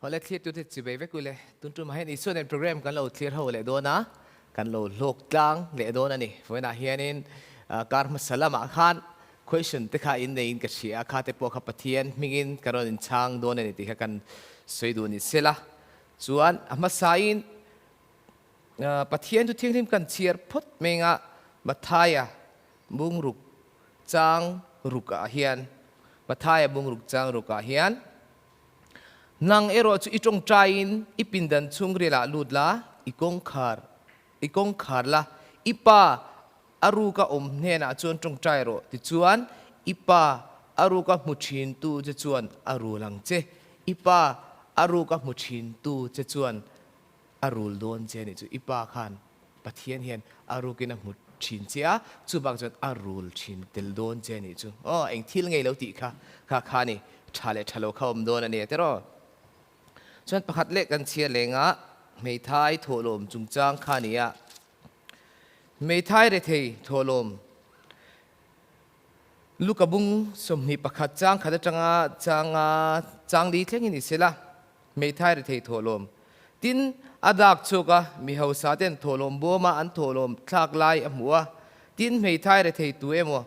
Awle thlir tute chi bei vek ule. Tun tumah hian Isua nen program kan lo thlir ho leh dawn a, kan lo hlawk tlang leh dawn a ni. Vawiinah hianin kar hmasa lamah khan question te kha in neiin ka hria a, kha te pawh kha Pathian hmingin ka rawn inchhang dawn a ni tih kha kan sawi duh ni sela. Chuan a hmasain Pathian chu thianghlim kan chhiar phawt mai anga Mathaia bungruk chang rukah hian Mathaia bungruk chang rukah hian Nang erawh chu i tawngtaiin i pindan chhungrilah lut la, i kawngkhar i kawngkhar la, i pa a ruka awm hnenah chuan tawngtai rawh tichuan i pa a ruka hmu thintu che chuan a rul ang che, i pa a ruka hmu thintu che chuan a rul dawn che anih chu i pa khan Pathian hian a rukin a hmu thin che a, chubak chuan a rul thin tel dawn che anih chu. Aw, eng thil ngei lo tih kha kha kha ni, tha leh tha lo kha awm dawn a ni tiraw? Chuan pakhat leh kan chhiar leng a, hmeithai thawhlawm chungchang kha a ni a, hmeithai rethei thawhlawm Luka bung 21 chang khat atanga changa chang li thlengin i sel a. Hmeithai rethei thawhlawm. Tin, a dak chhuak a, mi hausa ten thawhlawm bawma an thawhlawm thlak lai a hmu a. Tin, hmeithai rethei tu emaw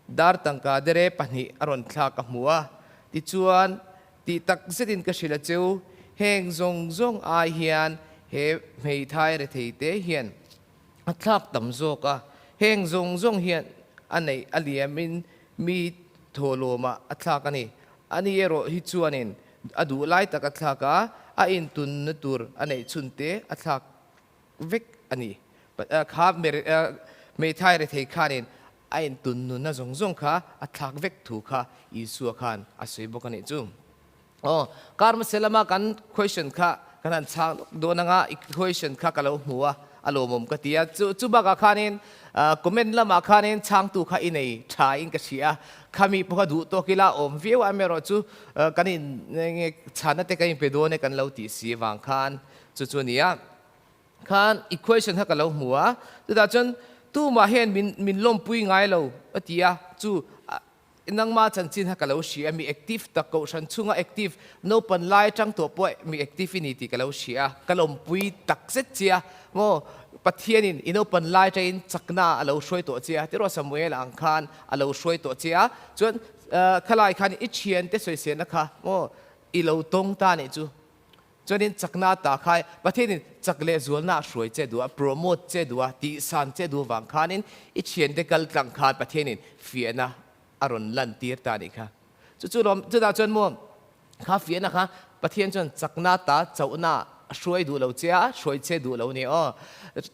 dar tangka dere pahnih a rawn thlak a hmu a. Tichuan, tih tak zetin ka hrilh a cheu, heng zawng zawng ai hian he hmeithai rethei te hian a thlak tam zawk a, heng zawng zawng hian a neih a liamin mi thawhlawmah a thlak a ni. Ani erawh hi chuanin A duh lai tak a thlak a, a intunna tur a neih chhun te a thlak vek a ni. Kha hmeithai rethei khanin a intun nunna zawng zawng kha a thlak vek thu kha Isua khan a sawi bawk a nih chu. Aw, kar hmasa lama kan question kha kan han chhang lawk dawn anga i question kha ka lo hmu a, a lawmawm ka ti a. Chu chu bakah khanin comment lamah khanin chhangtu kha i nei tha in ka hria a, khami pawh kha duh tawk ila awm viau a, amaherawhchu Kan in nge chhana te kan inpe dawn e kan lo tih si vang khan chu chu a ni a. Khan equation kha ka lo hmu a, chutah chuan tumah hian min min lawmpui ngai lo a ti a, chu nangma chanchin kha ka lo hria a, mi active tak kohhran chhunga active naupan lai atang tawh pawh mi active i ni tih ka lo hria a, ka lawmpui tak zet che a, maw Pathianin i naupan lai atangin chakna a lo hruai tawh che a, tiraw Samuel ang khan a lo hruai tawh che a, chuan Khalai khan i thiante sawiselna kha maw i lo tawng ta nih chu. Chuanin chakna ta kha Pathianin chak leh zualna a hruai che duh a, promote che duh a, tihsan che duh vang khanin i thiante kal tlang khan Pathianin fiahna a rawn lantir ta nih kha. Chu chu lawm, chutah chuan maw Kha fiahna kha Pathian chuan chakna ta chauhna a hruai duh lo che a, hruai che duh lo ni aw.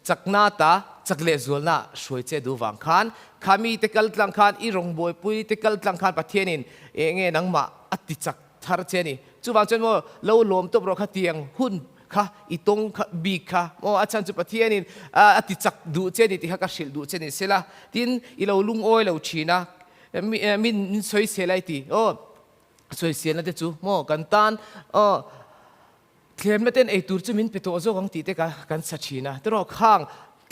Chakna ta chak leh zualna hruai che duh vang khan kha mite kal tlang khan i rawngbawlpui te kal tlang khan Pathianin eng nge nangmah a ti chak thar che a ni. Chuvang chuan maw lo lawm tawp rawh kha tiang hun kha i tawng kha bik kha maw a chhan chu Pathianin a ti chak duh che a ni tih kha ka hrilh duh che ni sela tin i lo lungawi lo thin a min sawisel a i ti aw. Sawiselna te chu maw kan tan aw thlemna ten ei tur chu min pe tawh zawk ang tih te kha kan sa thin a, tiraw khang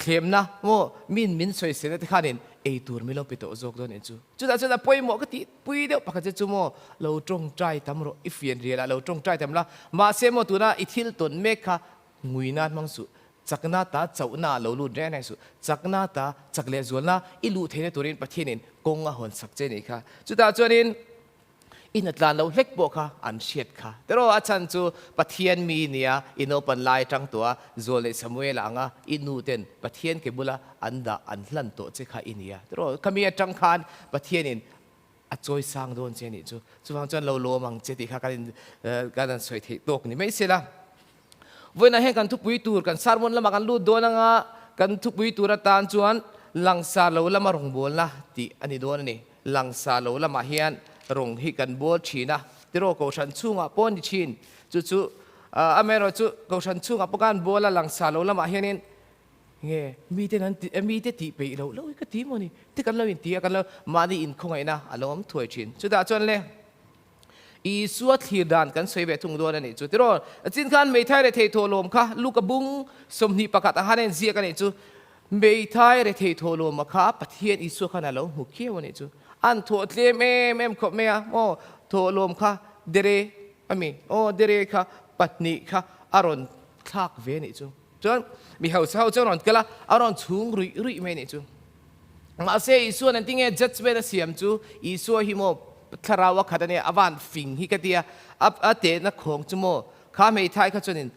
thlemna maw min min sawiselna te khanin ei tur min lo pe tawh zawk dawn eng chu. Chutah chuan a pawimawh ka tih pui deuh pakhat che chu maw lo tawngtai tam rawh i fian rial ah lo tawngtai tam la, mahse maw tuna i thil tawn mek kha ngui nan hmang suh, chakna ta chauhna ah lo lut reng reng suh, chakna ta chak leh zualna i luh theihna turin Pathianin kawng a hawn sak che nih kha. Chutah chuanin I hnatlan lo hlek pawh kha an hriat kha. Tiraw a chhan chu Pathian mi nia i naupan lai atang tawh a, Zual leh Samuela anga i nu ten Pathian ke bula an dah an hlan tawh che kha i nia. Tiraw khami atang khan Pathianin a chawi sang dawn che anih chu. Chuvang chuan lo lawm ang che tih kha kan in kan han sawi theih tawk ni mai sela. Vawiinah hian kan thupui tur kan sermon lamah kan lut dawn anga kan thupui tur atan chuan langsar lo lama rawngbawlna tih a ni dawn a ni. Langsar lo lamah hian rawng hi kan bawl thin a, tiraw Kohhran chhungah pawh a ni thin. Chu chu amaherawh chu Kohhran chhungah pawh khan bawl a langsar lo lamah hianin nge miten an ti mite tih peih loh loh hi ka ti maw ni te kan lo inti a, kan lo mahni inkhawngaihna a lo awm thuai thin. Chutah chuan le. Isua thlir dan kan sawi ve thung dawn a nih chu. Tiraw, chin khan Meithai rethei thawhlawm kha Luka bung 21 ah khan a inziak a nih chu. Meithai rethei thawhlawma kha Pathian Isua khan a lo hmu khiau a nih chu. An thawh tlem em em khawp mai a, aw thawhlawm kha dere a mi, aw dere kha. pahnih kha a rawn thlak ve a nih chu. Chuan mi hausa ho chuan a rawn kal a, a rawn chhung ruih ruih mai a nih chu. Mahse Isua'n an tinge judgement a siam chu Isua hi maw thlarau a khat a nia, a van fing hi ka tia, a tehna khawng chu maw kha hmeithai kha chuanin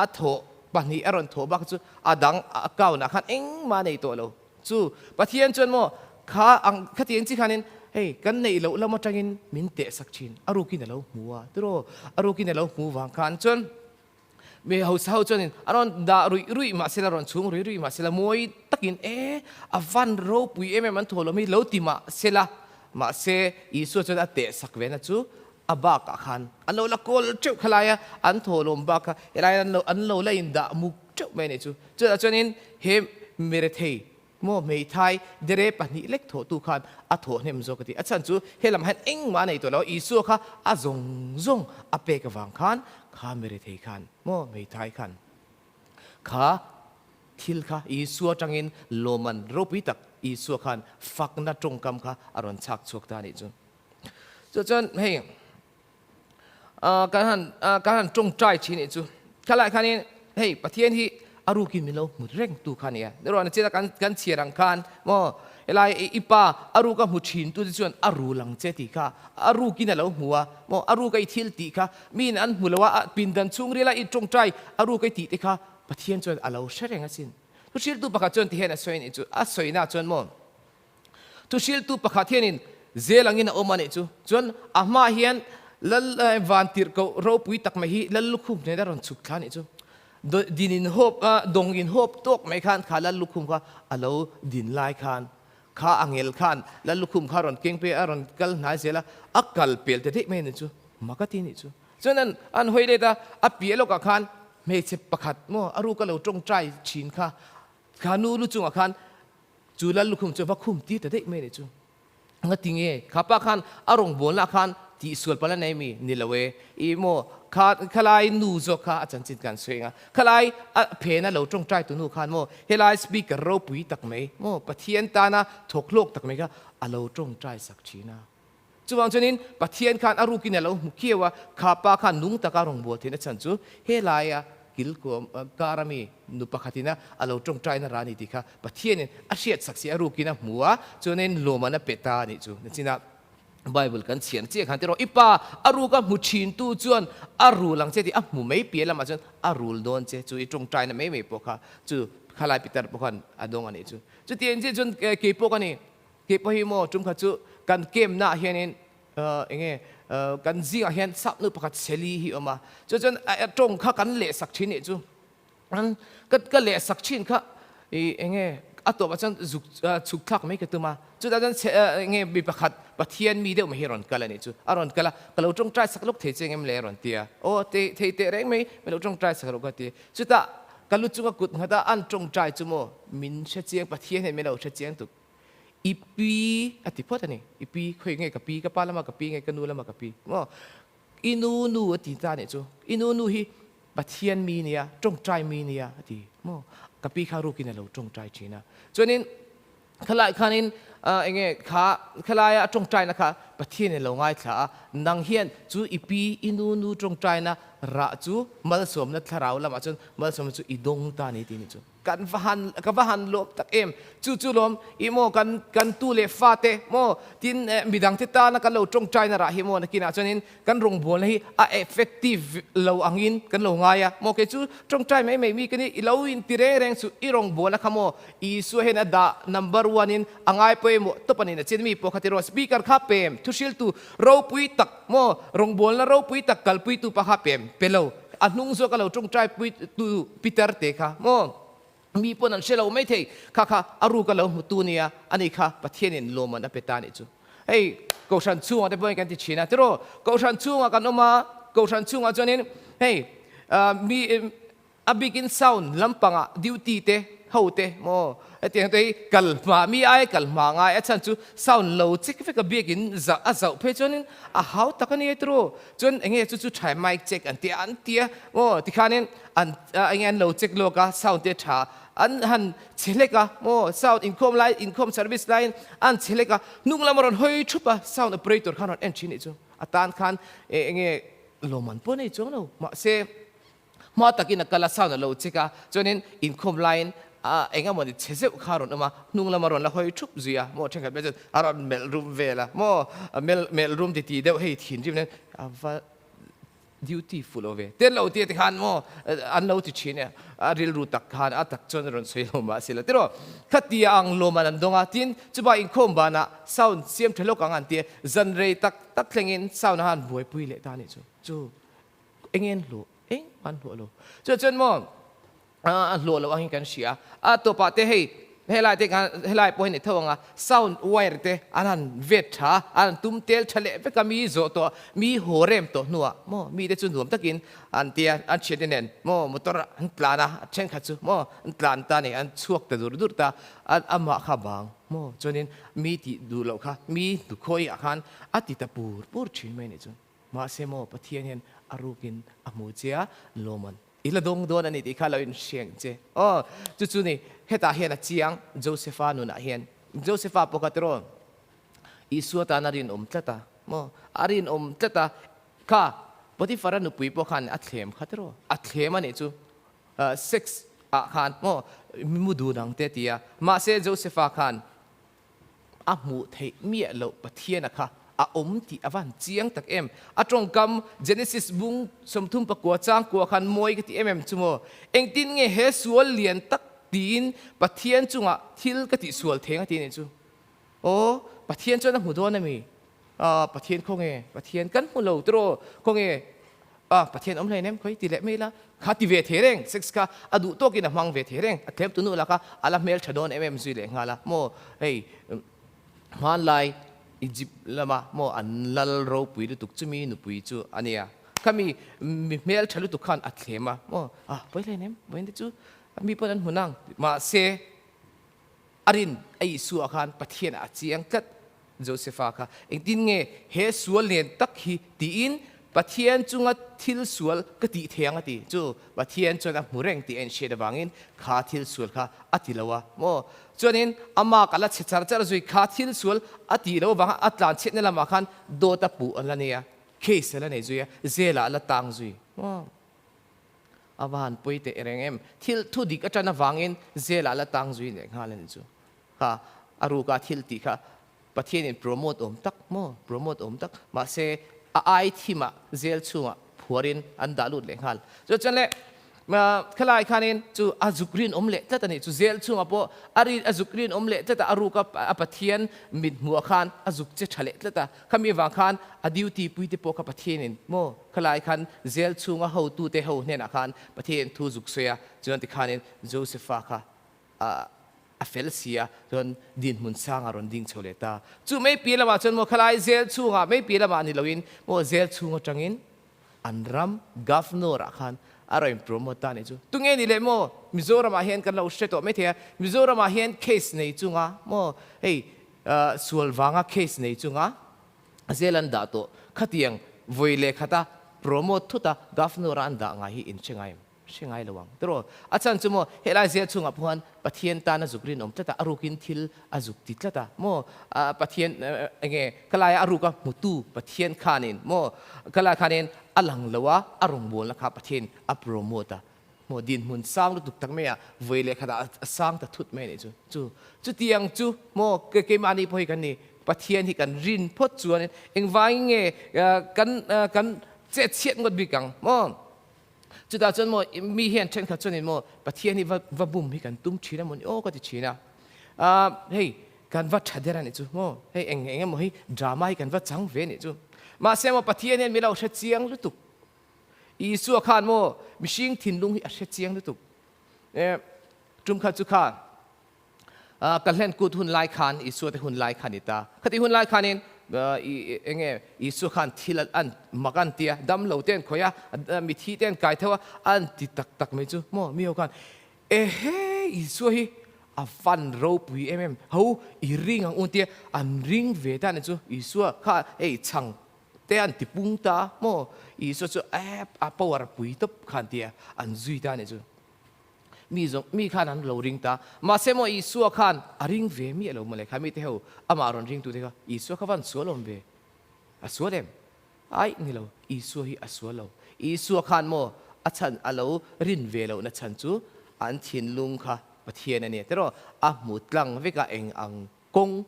a thawh pahnih a rawn thawh bak chu a dang account ah khan engmah a nei tawh lo. Chu Pathian chuan maw kha ang khatiang chi khanin hei kan neih loh lam atangin min teh sak thin a rukin a lo hmu a tiraw a rukin a lo hmu vang khan chuan mi hausa ho chuanin a rawn dah ruih ruih mahse la rawn chhung ruih ruih mahse la mawi takin e a van ropui em em an thaw lo hi lo ti mahse la mahse Isua chuan a teh sak ve na chu a bakah khan an lo la kawl teuh kha lai a, an thawhlawm bak kha helai an lo an lo la indah muk teuh mai a nih chu. Chutah chuanin he mirethei maw hmeithai dere pahnih lek thawhtu khan a thawh hnem zawk a ti. A chhan chu helam hian engmah a nei tawh lo a, Isua kha a zawng zawng a pek avang khan kha mirethei khan maw hmeithai khan kha thil kha Isua atangin lawmman ropui tak Isua khan fakna tawngkam kha a rawn chhak chhuak ta a nih chu. Chu chuan hei kan han kan han tawngtai thin nih chu khalai khanin hei Pathian hi a rukin min lo hmu reng tu kha nia erawh nachina kan kan chhiar ang khan maw helai i pa a ruka hmu thin tu te chuan a rul ang che tih kha a rukin a lo hmu a maw a ruka i thil tih kha miin an hmu lo a a pindan chhungrila i tawngtai a ruka i tih te kha Pathian chuan a lo hre reng asin thuhriltu pakhat chuan ti hian a sawi nih chu a sawina chuan maw Thuhriltu pakhat hianin zel angin a awm a nih chu. Chuan a hmaah hian Lal van tirhkoh ropui tak mai hi Lal lukhum nen a rawn chhuk thla a nih chu. Din in hawp dawng in hawp tawk mai khan kha Lal lukhum kha a lo din lai khan kha a ngel khan Lal lukhum kha a rawn keng phei a, a rawn kal hnai zel a, a kal pel ta daih mai a nih chu. Mak a ti a nih chu. Chuan an an hawi let a, a piah lawkah khan hmeichhe pakhat maw a ruka lo tawngtai thin kha kha nu lu chungah khan Chu lal lukhum chu va khum tir ta daih mai nih chu. Ngati nge kha pa khan a rawngbawlna khan tihsual palh a nei mi? Ni lo e. I maw kha khalai nu zawk kha a chanchin kan sawi ang a. Khalai a phena lo tawngtai tu nu khan maw helai speaker ropui tak mai maw Pathian tana thawk hlawk tak mai kha a lo tawngtai sak thin a. Chuvang chuanin Pathian khan a rukin a lo hmu khiau a, kha pa khan nung taka rawngbâwl theihna chhan chu helaia kilkuam kara mi nu pakhatina a lo tawngtaina ra a ni tih kha Pathianin a hriatsak si a rukin a hmu a, chuanin lawmman a pe ta a nih chu. Nachina Bible kan chhiar chiah khan tiraw, I pa a ruka hmu thintu chuan a rul ang che tih a hmu mai piah lamah chuan a rul dawn che chu i tawngtaina mai mai pawh kha chu khalai Peter pawh khan a dawng a nih chu. Chutiang chiah chuan kei pawh ka ni. Tih pawh hi maw tum khat chu kan camp naah hianin eng nge kan zingah hian sap nu pakhat Sally hi a awm a, chu chuan a tawng kha kan lehsak thin nih chu, ka ka lehsak thin kha ih eng nge a tawpah chuan zuk chhuk thlak mai ka tum a, chutah chuan eng nge mi pakhat Pathian mi deuh mai hi a rawn kal a nih chu, a rawn kal a, ka lo tawngtai sak lawk thei che engem le a rawn ti a, aw thei teh reng mai min lo tawngtai sak rawh ka ti, chutah ka lu chunga kut nghat a an tawngtai chu maw min hrechiang Pathian hian min lo hrechiang tuk. I pi a ti phawt a ni. I pi khawi nge ka pi, ka pa lama ka pi nge ka nu lama ka pi maw? I nu nu a ti ta nih chu. I nu nu hi Pathian mi nia, tawngtai mi nia a ti maw? Ka pi kha rukin a lo tawngtai thin a. Chuanin khalai khanin eng nge kha khalaia a tawngtaina kha Pathian in a lo ngaithla a, nang hian chu i pi, i nu nu tawngtaina rah chu malsawmna thlarau lamah chuan malsawmna chu i dawng ta a ni tih a ni chu. Kan va han, ka va han lawm tak em. Chu chu lawm, i maw kan, kan tu leh fa te maw, tin midang te tana kan lo tawngtaina rah hi maw nakinah chuanin kan rawngbawlna hi a effective lo angin kan lo ngai a. Maw kei chu tawngtai mai mai mi ka ni, i lo inti reng reng chu i rawngbawlna kha maw Isua hian a dah number one in a ngai pawimawh tawp a ni. Nachin mi pawh kha ti rawh, speaker kha pem, thuhriltu ropui tak maw, rawngbawlna ropui tak kalpuitu pa kha pem pe lo. A hnung zawk a lo tawngtai pui tu Peter te kha maw mi pawn an hre lo mai thei kha kha a ruk a lo hmu tu nia ani kha Pathian in lawmman a pe ta nih chu. Hei Kohhran chhungah te pawhin kan ti thin a tiraw Kohhran chhungah kan awm a Kohhran chhungah chuanin hei mi A bikin sound lampangah duty te, ho te maw hetiang te hi kal hma mi ai kal hma ngai a chhan chu sound lo chek vek a biakin zah a zauh phei chuanin a hau tak a ni tiraw chuan enge chu chu thai mic check an tia an tia maw tikhanin an enge an lo check lawk a sound te tha an han che hlek a maw sound inkhawm lai inkhawm service laiin an che hlek a hnung lam a rawn hawi thup a sound operator khan rawn en thin nih chu a tan khan enge. Lawmman pawh nei chuang lo. Mahse, hma takin a kal a, sound a lo check a, chuanin inkhawm laiin a eng emaw ni chhe zeuh kha a rawn awm a, hnung lama rawn la hawi thup zui a, maw thenkhat mai chuan a rawn melh rum vel a, maw melh melh rum titi deuh hei thinrim nen a va duty fuh lo ve te lo tia te khan maw an lo ti thin e, a rilru tak khan a tak chuan a rawn sawi lo mahse la tiraw khatia ang lawmman an dawng a, tin chupa inkhawm banah sound siam tha lawk ang an ti a, zan rei tak tak thlengin sound a han buaipui leh ta anih chu chu eng en hlawh eng an hlawh lo chu chuan maw a hlawh loh angin kan hria a tawpah te hei helai te khan helai pawh hi ni tho anga sound wire te an han vet tha an han tum tel tha leh vek a mi zawh tawh mi haw rem tawh hnuah maw mi te chu nuam takin an tia an thiante nen maw motor an tlan a thenkhat chu maw an tlan ta ni an chhuak ta dur dur ta amah kha bang Maw? Chuanin mi tih duh loh kha mi hnukhawiah khan a ti ta pur pur thin mai nih chu. Mahse maw Pathian hian a rukin a hmu che a, lawmman i la dawng dawn a ni tih kha lo inhriang che. Aw, chu chu ni, hetah hian a chiang Josepha nunah hian. Josepha pawh kha tiraw Isua tan a rinawm tlat a, maw? A rinawm tlat a, kha Potiphara nupui pawh khan a thlem kha tiraw? A thlem a nih chu. Sex ah khan maw mu dun ang te a ti a, mahse Josepha khan a hmuh theih miah loh Pathiana kha a awm tih a van chiang tak em. A tawngkam Genesis bung 39 chang kua khan mawi ka ti em em chu maw, engtin nge he sual lian tak tiin Pathian chungah thil ka tih sual theng a ti anih chu. Aw, Pathian chuan a hmu dawn a mi? Aw, Pathian khawnge? Pathian kan hmu lo tiraw? Khawnge? A, Pathian awm hleinem khawi ti leh mai ila, kha ti ve thei reng, sex kha a duh tawkin a hmang ve thei reng, a tlem tunu laka a la hmel tha dawn em em zui leh nghal a, maw hei hmanlai Egypt lama maw an lal ropui lutuk chumi nupui chu a nia, khami mi hmel tha lutuk khan a thlem a, maw a pawi hleinem, vawiin te chu mi pawn an hmu nang, mahse A rin a Isua khan Pathian ah a chiang tlat. Josepha kha engtin nge he sual nen tak hi tiin Pathian chunga thil sual ka tih thei ang a ti chu Pathian chuan a hmu reng tih a inhriat avangin kha thil sual kha a ti lo a maw? Chuanin a mark a la chhe char char zui kha thil sual a tih loh avanga a tlan chhiatna lamah khan dawt a puh an la nei a, case a la nei zui a, jail ah a la tang zui maw? A va han pawi teh reng em? Thil thu dik atan avangin Zela la tang zui leh nghal a ni chu. Kha a ruka thil tih kha Pathianin promote awm tak maw? Promote awm tak. Mahse a ai thimah zel chhungah phuarin an dah lut leh nghal. Chu chuan le khalai khanin chu a zuk rinawm leh tlat a ni. Chu zel chhungah pawh a rin a zuk rinawm leh tlat a, a ruka a Pathian mit hmuhah khan a zuk che tha leh tlat a. Khami vang khan a duty puite pawh kha Pathianin maw khalai khan jail chhunga hotute ho hnenah khan Pathianin thu zuk sawi a, chuan tikhanin Josepha kha a fel si a, chuan dinhmun sangah rawn ding chho leh ta. Chu mei piah lamah chuan maw khalai jail chhungah mei piah lamah ni loin maw jail chhung atangin an ram governor ah khan a rawn promote ta a nih chu. Tunge ni leh maw Mizoram ah hian kan lo hre tawh maithei a, Mizoram ah hian case nei chunga maw hei sual vanga case nei chunga zel an dah tawh khatiang vawi leh khata promote thut a governor a an dah ngai hi in hre ngai em? Hre ngai lo ang tiraw? A chhan chu maw helai zel chungah pawh khan Pathian tan a zuk rinawm tlat a, a rukin thil a zuk ti tlat a maw Pathian enge khalaia a ruka hmutu Pathian khanin maw khalai khanin a lang lo a, a rawngbawlna kha Pathian a promote a maw dinhmun sang lutuk tak mai a vawi leh khatah a sang ta thut mai a nih chu. Chu chutiang chu maw keimahni pawh hi kan ni Pathian hi kan rin phawt chuanin engvangin nge kan kan chetchhiat ngawt bik ang maw? Chutah chuan maw mi hian thenkhat chuanin maw Pathian hi va va bum hi kan tum thin a maw ni aw ka ti thin a. Ahh hei kan va tha der a nih chu maw hei eng eng emaw hi drama hi kan va chang ve a nih chu. Mahse maw Pathian hian mi lo hre chiang lutuk. Isua khan maw mihring thinlung hi a hre chiang lutuk. Eh tum khat chu kha Ka hlen kut hun lai khan Isua te hun lai kha ni ta. Khati hun lai khanin enge Isua khan thil an mak an ti a, dam lo te an khawih a, mithi te an kai theuh a, an ti tak tak mai chu maw mi ho khan ehe Isua hi a van ropui em em ho i ring ang u an ti a, an ring ve ta a ni chu Isua kha hei chhang te an ti pung ta maw Isua chu a power pui tawp kha an ti a, an zui ta a ni chu. Mi zawng, mi khan an lo ring ta. Mahse maw Isua khan a ring ve miah lo mawle kha mite ho, amah rawn ringtute kha Isua kha van sual awm ve? A sual em? Aih ni lo, Isua hi a sual lo. Isua khan maw a chhan a lo rin ve lohna chhan chu an thinlung kha Pathian a nia tiraw? A hmu tlang vek a eng ang kawng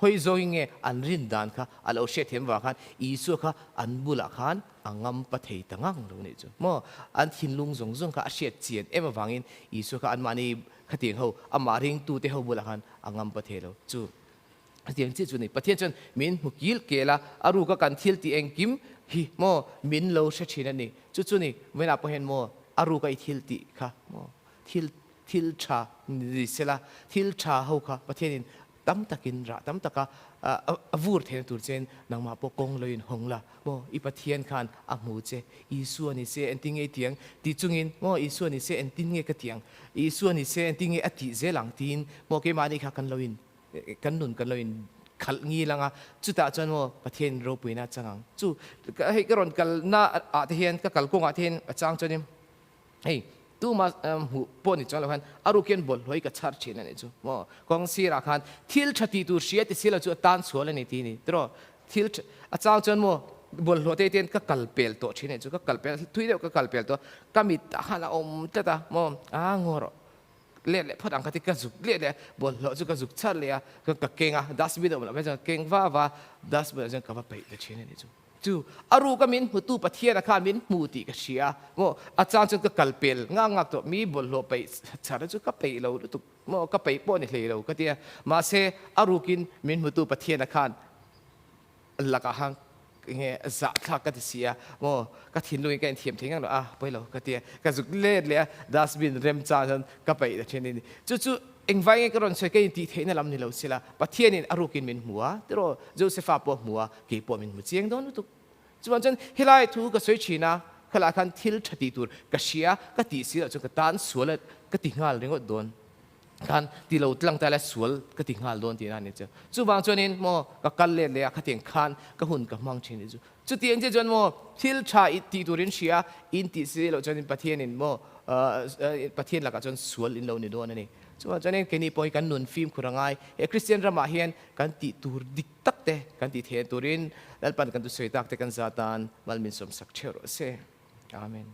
hawi zawngin nge an rin dan kha a lo hriat thiam vang khan Isua kha an bulah khan a ngampa thei ta ngang lo nih chu maw? An thinlung zawng zawng kha a hriat chian em avangin Isua kha anmahni khatiang ho amah ringtute ho bulah khan a ngampa thei lo chu. Hetiang chiah chu a ni. Pathian chuan min hmu kil kel a, a ruka kan thil tih engkim hi maw min lo hre thin a ni. Chu chu ni, vawiinah pawh hian maw a ruka i thil tih kha maw thil thil tha ni sela, thil tha ho kha Pathianin tam takin rah tam taka a vur theihna tur chein nangmah pawh kawng lo inhawng la maw i Pathian khan a hmu che. Isua ni se engtin nge i tiang ti chungin maw Isua ni se engtin nge ka tiang, Isua ni se engtin nge a tih zel ang tiin maw keimahni kha kan lo in Kan nun kan lo in khalh ngil ang a, chutah chuan maw Pathian ropuina a chang ang. Chu hei ka rawn kalna ah te hian ka kalkawngah te hian a chang chuanin hei tuma hmuh pawh ni chuang lo khan a ruk hian bawlhhlawh hi ka chhar thin a nih chu maw. Kawng sirah khan thil tha tih tur hria ti si lo chu a tan sual a ni tih a ni tiraw. Thil a chang chuan maw bawlhhlawh te hian ka kal pel tawh thin a nih chu, ka kal pel thui deuh ka kal pel tawh a, ka mit ah khan a awm tlat a maw a ngaw rawh. Let leh phawt ang ka ti ka zuk leh leh a, bawlhhlawh chu ka zuk char leh a, chuan ka keng a, dustbin a awm loh mai chuan ka keng va va, dustbin ah chuan ka va peih ta thin a ni chu. Chu a ruka min hmutu Pathiana khan min hmu tih ka hria a, maw a chang chuan ka kal pel ngak ngak tawh, mi bawlhhlawh peih char chu ka peih lo lutuk, maw ka peih pawh ni hlei lo ka ti a, mahse a rukin min hmutu Pathiana khan lakah khan enge zahthlak ka ti si a maw ka thinlungin ka inthiam thei ngang lo a pawi lo ka ti a ka zuk let leh a dustbin remchang chuan ka paih ta thin a ni chu chu engvai nge ka rawn sawi ka intih theihna lam ni lo sila Pathianin a rukin min hmu a tiraw Josepha pawh a hmu a kei pawh min hmu chiang dawn lutuk chuvang chuan helai thu ka sawi thin a khalai khan thil tha tih tur ka hria ka tih si loh chuan ka tan sual a ka ti nghal ringawt dawn. Khan ti lo tlang ta la sual ka ti nghal dawn tihna a ni chu. Chuvang chuanin maw ka kal let leh a khatiang khan ka hun ka hmang thin ni chu. Chutiang chiah chuan maw thil tha i tih turin hria in tih si loh chuanin Pathianin maw Pathian lakah chuan sual in lo ni dawn a ni. Chuvang chuanin keini pawh hi kan nun fimkhur a ngai. He Kristian ramah hian kan tih tur dik tak te kan tih theih turin Lalpan kan thusawi tak te kan zat tan mal min sawmsak theuh rawh se. Amen.